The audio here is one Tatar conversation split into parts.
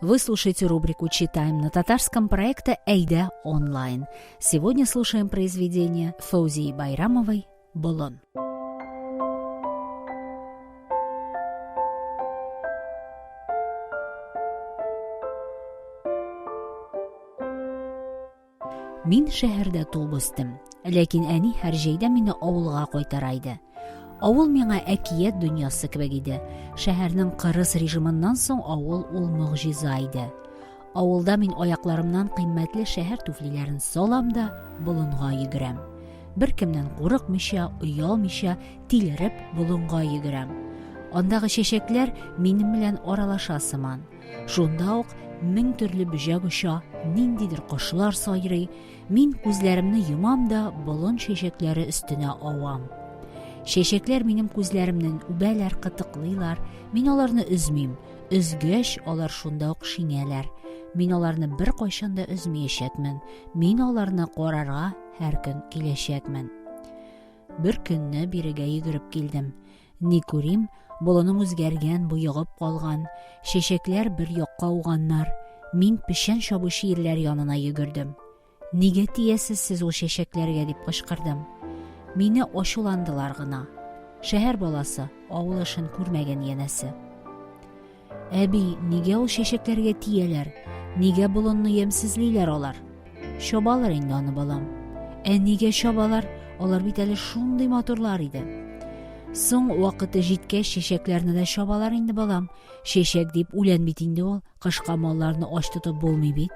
Вы слушаете рубрику «Читаем на татарском» проекта «Әйдә онлайн». Сегодня слушаем произведение Фаузии Байрамовой «Болон». Мин шәһәрдә туып үстем. Ләкин әни һәр җәйдә мине авылга кайтара иде. Авыл миңа әкият дөньясы кебек иде. Шәһәрнең кырыс режимыннан соң авыл ул могҗиза иде. Авылда мин аякларымнан кыйммәтле шәһәр туфлиләрен салам да болынга йөгерәм. Беркемнән курыкмыйча, оялмыйча, тилереп болынга йөгерәм. Андагы чәчәкләр минем белән аралаша сыман. Шунда ук мең төрле бөҗәк оча, ниндидер кошлар сайрый. Мин күзләремне йомам да болын чәчәкләре өстенә авам. Чәчәкләр минем күзләремнән үбәләр, кытыклыйлар. Мин аларны өзмим. Өзгәч, алар шунда ук шиңәләр. Мин аларны беркайчан да өзмәячәкмен. Мин аларны карарга һәр көн киләчәкмен. Бер көнне бирегә йөгереп килдем. Ни күрим, болыным үзгәргән, боегып калган, чәчәкләр бер якка ауганнар. Мин печән чабучы ирләр янына йөгердем. Нигә тиясез сез ул чәчәкләргә, дип кычкырдым. Мине ачуландылар гына. Шәһәр баласы, авыл эшен күрмәгән янәсе. Әби, нигә ул чәчәкләргә тияләр? Нигә болынны ямьсезлиләр алар? Чабалар инде аны, балам. Ә нигә чабалар? Алар бит әле шундый матурлар иде. Соң вакыты җиткәч, чәчәкләрне дә чабалар инде, балам. Чәчәк дип үлән бит инде ул. Кышка малларны ач тотып булмый бит.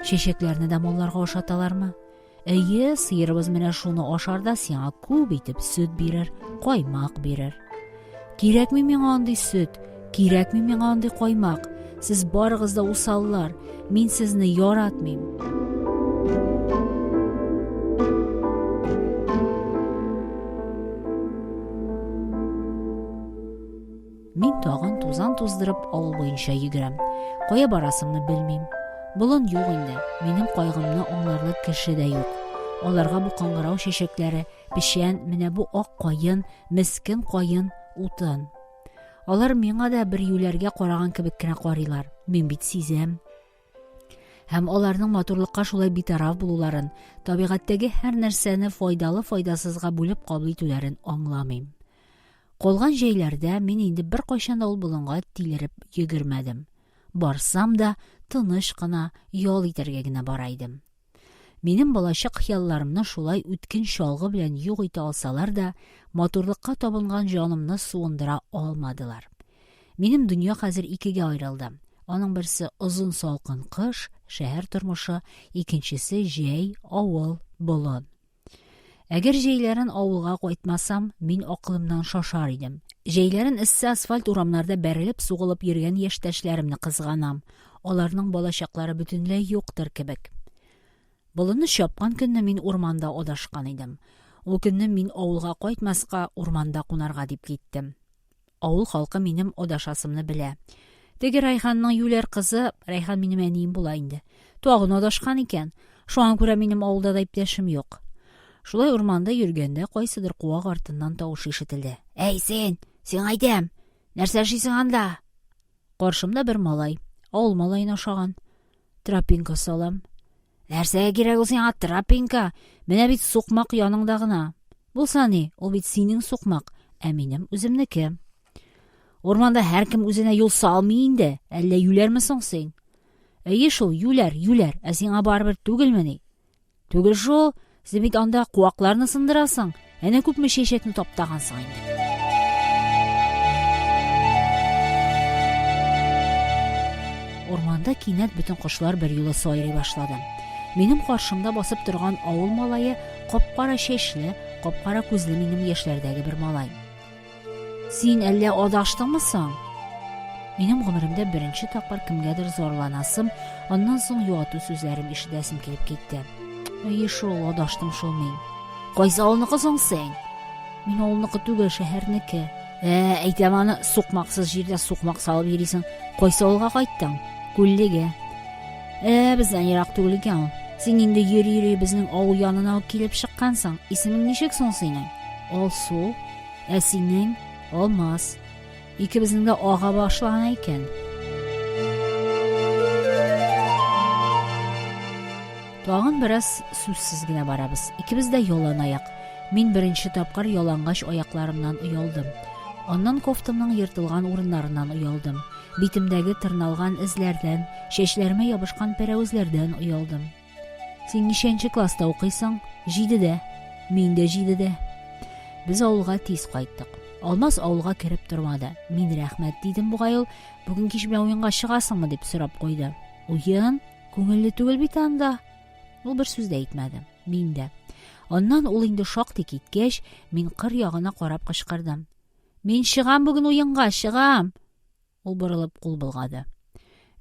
Чәчәкләрне дә малларга ашаталармы? Әйе, сыерыбыз менә шуны ашар да сиңа күп итеп сөт бирер, каймак бирер. Кирәкми миңа андый сөт, кирәкми миңа андый каймак. Сез барыгыз да усаллар. Мин сезне яратмыйм. Мин тагын тузан туздырып авыл буенча йөгерәм. Кая барасымны белмим. Болын юк инде, минем кайгымны аңларлык кеше дә юк. Аларга бу кыңгырау чәчәкләре, печән, менә бу ак каен, мескен каен, утын. Алар миңа да бер юләргә караган кебек кенә карыйлар. Мин бит сизәм. Һәм аларның матурлыкка шулай битараф булуларын, табигатьтәге һәр нәрсәне файдалы-файдасызга бүлеп кабул итүләрен аңламыйм. Калган җәйләрдә мин инде беркайчан да ул болынга тилереп йөгермәдем. Барсам да, тыныч кына, ял итәргә генә бара идем. Минем балачак хыялларымны шулай үткен чалгы белән юк итә алсалар да, матурлыкка табынган җанымны суындыра алмадылар. Минем дөнья хәзер икегә аерылды. Аның берсе озын салкын кыш, шәһәр тормышы, икенчесе җәй, авыл, болын. Әгәр җәйләрен авылга кайтмасам, мин акылымнан шашар идем. Җәйләрен эссе асфальт урамнарда бәрелеп-сугылып йөргән яшьтәшләремне кызганам. Аларның балачаклары бөтенләй юктыр кебек. Болынны чапкан көнне мин урманда адашкан идем. Ул көнне мин авылга кайтмаска, урманда кунарга дип киттем. Авыл халкы минем адашасымны белә. Теге Рәйханның юләр кызы, Рәйхан минем әнием була инде. Тагын адашкан икән. Шуңа күрә минем авылда да иптәшем юк. Шулай урманда йөргәндә кайсыдыр куак артыннан тавыш ишетелде. Әй син, сиңа әйтәм, нәрсә эшлисең анда? Каршымда бер малай. Авыл малаена ошаган. Тропинка салам. Нәрсәгә кирәк ул сиңа тропинка? Менә бит сукмак яныңда гына. Булса ни, ул бит синең сукмак, ә минем үземнеке. Урманда һәркем үзенә юл салмый инде. Әллә юләрме соң син? Әйе шул, юләр, юләр. Ә сиңа барыбер түгелмени? Түгел шул, син бит анда куакларны сындырасың. Әнә күпме чәчәкне таптагансың инде. Урманда кинәт бөтен кошлар берьюлы сайрый башлады. Минем каршымда басып торган авыл малае кап-кара чәчле, кап-кара күзле минем яшьләрдәге бер малай. Син әллә адаштыңмы соң? Минем гомеремдә беренче тапкыр кемгәдер зарланасым, аннан соң юату сүзләрем ишетәсем килеп китте. Әйе шул, адаштым шул мин. Кайсы авылныкы соң син? Мин авылныкы түгел, шәһәрнеке. Ә, әйтәм аны, сукмаксыз җирдә сукмак салып йөрисең. Кайсы авылга кайттың? Күллегә. Ә, бездән ерак түгел икән ул. Син инде йөри-йөри безнең авыл янына ук килеп чыккансың. Исемең ничек соң синең? Алсу. Ә синең? Алмаз. Икебезнең дә ага башлаган икән. Тагын бераз сүзсез генә барабыз. Икебез дә ялан аяк. Мин беренче тапкыр ялангач аякларымнан оялдым. Аннан кофтамның ертылган урыннарыннан оялдым. Битемдәге тырналган эзләрдән, чәчләремә ябышкан пәрәвезләрдән оялдым. Син ничәнче класста укыйсың? Җидедә. Мин дә җидедә. Без авылга тиз кайттык. Алмаз авылга кереп тормады. Мин рәхмәт дидем бугай ул. Бүген кич белән уенга чыгасыңмы дип сорап куйды. Уен? Күңелле түгел бит анда. Ул бер сүз дә әйтмәде. Мин дә. Аннан ул инде шактый киткәч, мин кыр ягына карап кычкырдым. Мин чыгам бүген уенга, чыгам! Ул борылып кул болгады.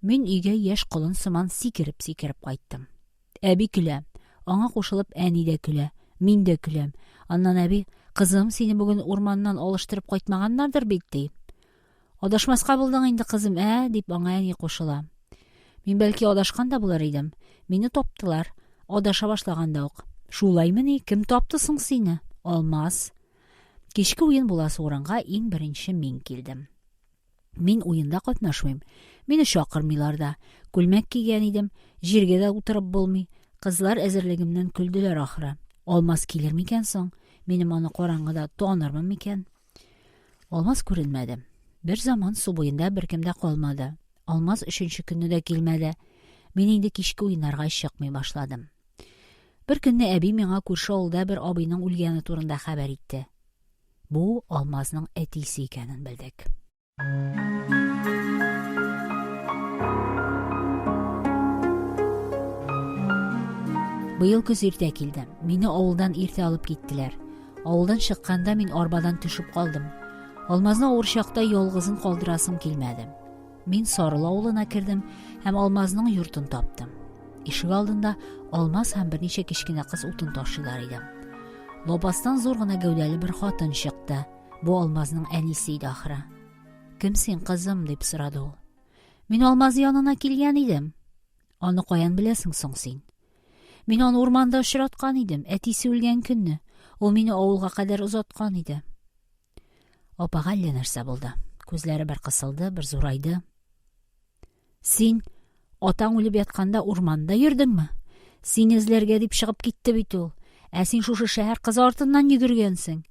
Мин өйгә яшь колын сыман сикереп-сикереп кайттым. Әби көлә. Аңа кушылып әни дә көлә. Мин дә көләм. Аннан әби, Кызым, сине бүген урманнан алыштырып кайтмаганнардыр бит, ди. Адашмаска булдың инде, кызым, ә? дип аңа әни кушыла. Мин бәлки адашкан да булыр идем. Мине таптылар. Адаша башлаганда ук. Шулаймыни? Кем тапты соң сине? Алмаз. Кичке уен буласы урынга иң беренче мин килдем. Мин уенда катнашмыйм. Мине чакырмыйлар да. Күлмәк кигән идем. Җиргә дә утырып булмый. Кызлар әзерлегемнән көлделәр ахры. Алмаз килер микән соң? Минем аны караңгыда танырмын микән? Алмаз күренмәде. Бер заман су буенда беркем дә калмады. Алмаз өченче көнне дә килмәде. Мин инде кичке уеннарга чыкмый башладым. Бер көнне әби миңа күрше авылда бер абыйның үлгәне турында хәбәр итте. Бу Алмазның әтисе икәнен белдек. Быел көз иртә килде. Мине авылдан иртә алып киттеләр. Авылдан чыкканда мин арбадан төшеп калдым. Алмазны авыр чакта ялгызын калдырасым килмәде. Мин Сарыл авылына кердем һәм Алмазның йортын таптым. Ишек алдында Алмаз һәм берничә кечкенә кыз утын ташыйлар иде. Лапастан зур гына гәүдәле бер хатын чыкты. Бу Алмазның әнисе иде ахры. Кем син, кызым? дип сорады ул. Мин Алмаз янына килгән идем. Аны каян беләсең соң син? Мин аны урманда очраткан идем, әтисе үлгән көнне. Ул мине авылга кадәр озаткан иде. Апага әллә нәрсә булды. Күзләре бер кысылды, бер зурайды. Син атаң үлеп ятканда урманда йөрдеңме? Сине эзләргә дип чыгып китте бит ул. Ә син шушы шәһәр кызы артыннан йөгергәнсең.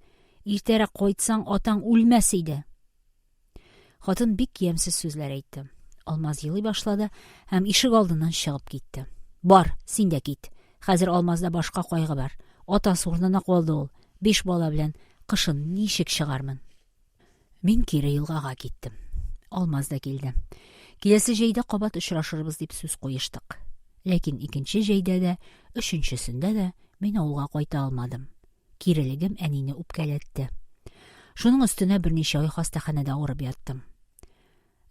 Иртәрәк кайтсаң, атаң үлмәс иде. Хатын бик ямьсез сүзләр әйтте. Алмаз елый башлады һәм ишек алдыннан чыгып китте. Бар, син дә кит. Хәзер Алмазда башка кайгы бар. Атасы урынына калды ул. Биш бала белән кышын ничек чыгармын? Мин кире елгага киттем. Алмаз да килде. Киләсе җәйдә кабат очрашырбыз дип сүз куештык. Ләкин икенче җәйдә дә, өченчесендә дә мин авылга кайта алмадым. Кирелегем әнине үпкәләтте. Шуның өстенә берничә ай хастаханәдә авырып яттым.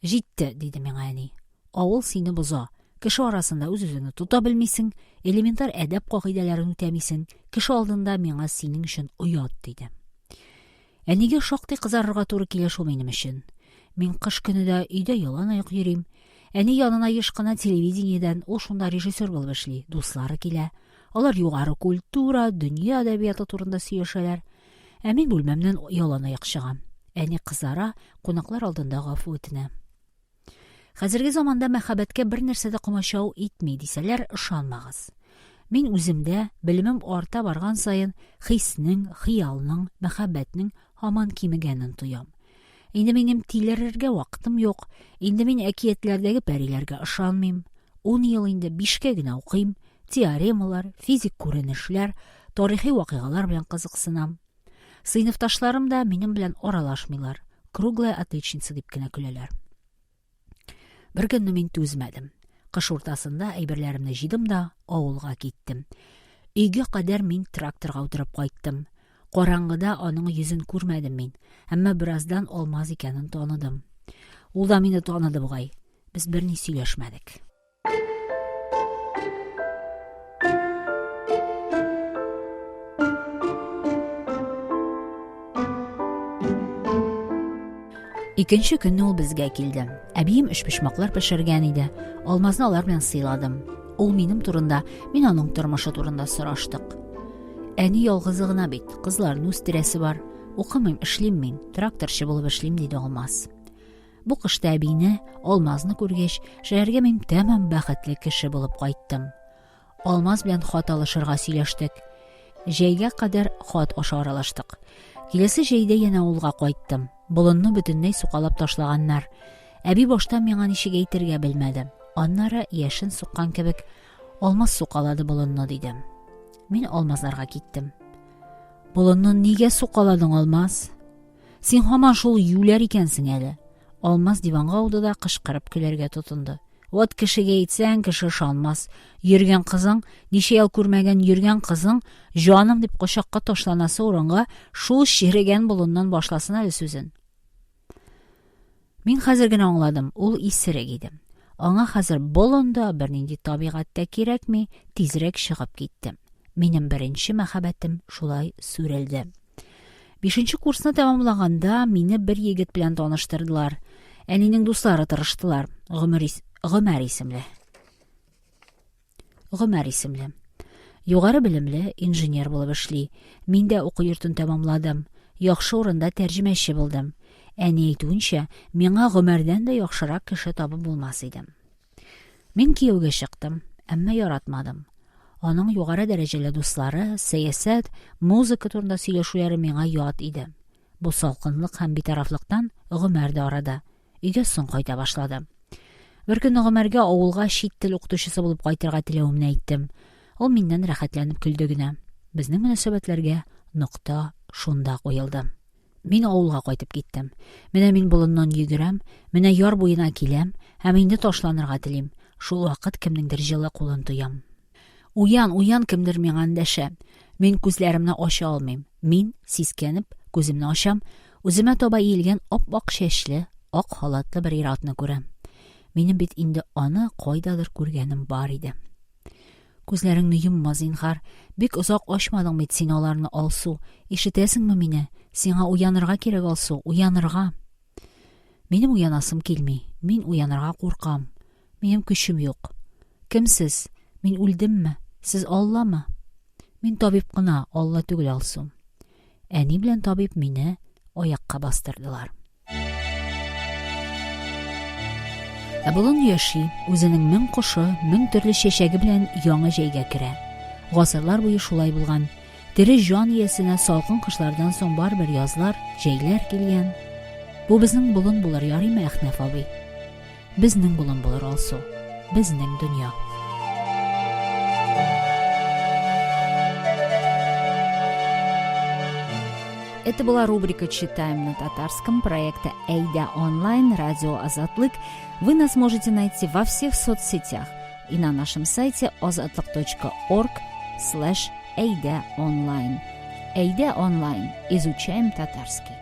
Җитте, диде миңа әни. Авыл сине боза. Кеше арасында үз-үзеңне тота белмисең, элементар әдәп кагыйдәләрен үтәмисең. Кеше алдында миңа синең өчен оят, диде. Әнигә шактый кызарырга туры килә шул минем өчен. Мин кыш көне дә өйдә ялан аяк йөрим. Әни янына еш кына телевидениедән, ул шунда режиссер булып эшли, дуслары килә. Алар югары культура, дөнья әдәбияты турында сөйләшәләр. Ә мин бүлмәмнән ялан аяк чыгам. Әни кызара, кунаклар алдында гафу үтенә. Хәзерге заманда мәхәббәткә бер нәрсә дә комачау итми, дисәләр, ышанмагыз. Мин үземдә, белемем арта барган саен, хиснең, хыялның, мәхәббәтнең һаман кимегәнен тоям. Инде минем тилерергә вакытым юк, инде мин әкиятләрдәге пәриләргә ышанмыйм. Ун ел инде бишкә генә укыйм, теоремалар, физик күренешләр, тарихи вакыйгалар белән кызыксынам. Сыйныфташларым да минем белән аралашмыйлар, круглая отличница дип кенә көләләр. Бер көнне мин түзмәдем. Кыш уртасында әйберләремне җыйдым да авылга киттем. Өйгә кадәр мин тракторга утырып кайттым. Караңгыда аның йөзен күрмәдем мин, әмма бераздан Алмаз икәнен таныдым. Ул да мине таныды бугай. Без берни сөйләшмәдек. Икенче көнне ул безгә килде. Әбием өчпочмаклар пешергән иде. Алмазны алар белән сыйладым. Ул минем турында, мин аның тормышы турында сораштык. Әни ялгызы гына бит, кызларны үстерәсе бар. Укымыйм, эшлим мин, тракторчы булып эшлим, диде Алмаз. Бу кышта әбине, Алмазны күргәч, шәһәргә мин тәмам бәхетле кеше булып кайттым. Алмаз белән хат алышырга сөйләштек. Җәйгә кадәр хат аша аралаштык. Киләсе җәйдә янә авылга кайттым. Болынны бөтенләй сукалап ташлаганнар. Әби башта миңа ничек әйтергә белмәде. Аннары яшен суккан кебек, Алмаз сукалады болынны, диде. Мин Алмазларга киттем. Болынны нигә сукаладың, Алмаз? Син һаман шул юләр икәнсең әле. Алмаз диванга ауды да кычкырып көләргә тотынды. Вот кешегә әйтсәң, кеше ышанмас. Йөргән кызың, ничә ел күрмәгән йөргән кызың, җаным дип кочакка ташланасы урынга шул черегән болыннан башласын әле сүзен. Мин хәзер генә аңладым, ул исерек иде. Аңа хәзер болын да, бернинди табигать тә кирәкми, тизрәк чыгып китте. Минем беренче мәхәббәтем шулай сүрелде. Бишенче курсны тәмамлаганда мине бер егет белән таныштырдылар. Әнинең дуслары тырыштылар. Гомер ис... Гомәр исемле. Гомәр исемле. Югары белемле, инженер булып эшли. Мин дә уку йортын тәмамладым. Яхшы урында тәрҗемәче булдым. Әни әйтүенчә, миңа Гомәрдән дә яхшырак кеше табып булмас иде. Мин кияүгә чыктым, әмма яратмадым. Аның югары дәрәҗәле дуслары, сәясәт, музыка турында сөйләшүләре миңа ят иде. Бу салкынлык һәм битарафлыктан Гомәр дә арады. Өйгә соң кайта башлады. Бер көнне Гомәргә авылга чит тел укытучысы булып кайтырга теләвемне әйттем. Ул миннән рәхәтләнеп көлде генә. Безнең мөнәсәбәтләргә нокта шунда куелды. Мин авылга кайтып киттем. Менә мин болыннан йөгерәм, менә яр буена киләм һәм инде ташланырга телим. Шул вакыт кемнеңдер җылы кулын тоям. Уян, уян, кемдер миңа эндәшә. Мин күзләремне ача алмыйм. Мин, сискәнеп, күземне ачам, үземә таба иелгән ап-ак чәчле, ак халатлы бер ир-атны күрәм. Минем бит инде аны кайдадыр күргәнем бар иде. Күзләреңне йомма, зинһар. Бик озак ачмадың бит син аларны, Алсу. Ишетәсеңме мине? Сиңа уянырга кирәк, Алсу, уянырга. Минем уянасым килми. Мин уянырга куркам. Минем көчем юк. Кем сез? Мин үлдемме? Сез Алламы? Мин табиб кына, Алла түгел, Алсу. Әни белән табиб мине аякка бастырдылар. Ә болын яши, үзенең мең кошы, мең төрле чәчәге белән яңа җәйгә керә. Гасырлар буе шулай булган. Тере җан иясенә салкын кышлардан соң барыбер язлар, җәйләр килгән. Бу безнең болын булыр, ярыймы, Әхнәф абый? Безнең болын булыр, Алсу. Безнең дөнья. Это была рубрика «Читаем на татарском» проекта «Эйда онлайн» радио «Азатлык». Вы нас можете найти во всех соцсетях и на нашем сайте azatlyk.org слэш «Эйда онлайн». «Эйда онлайн». Изучаем татарский.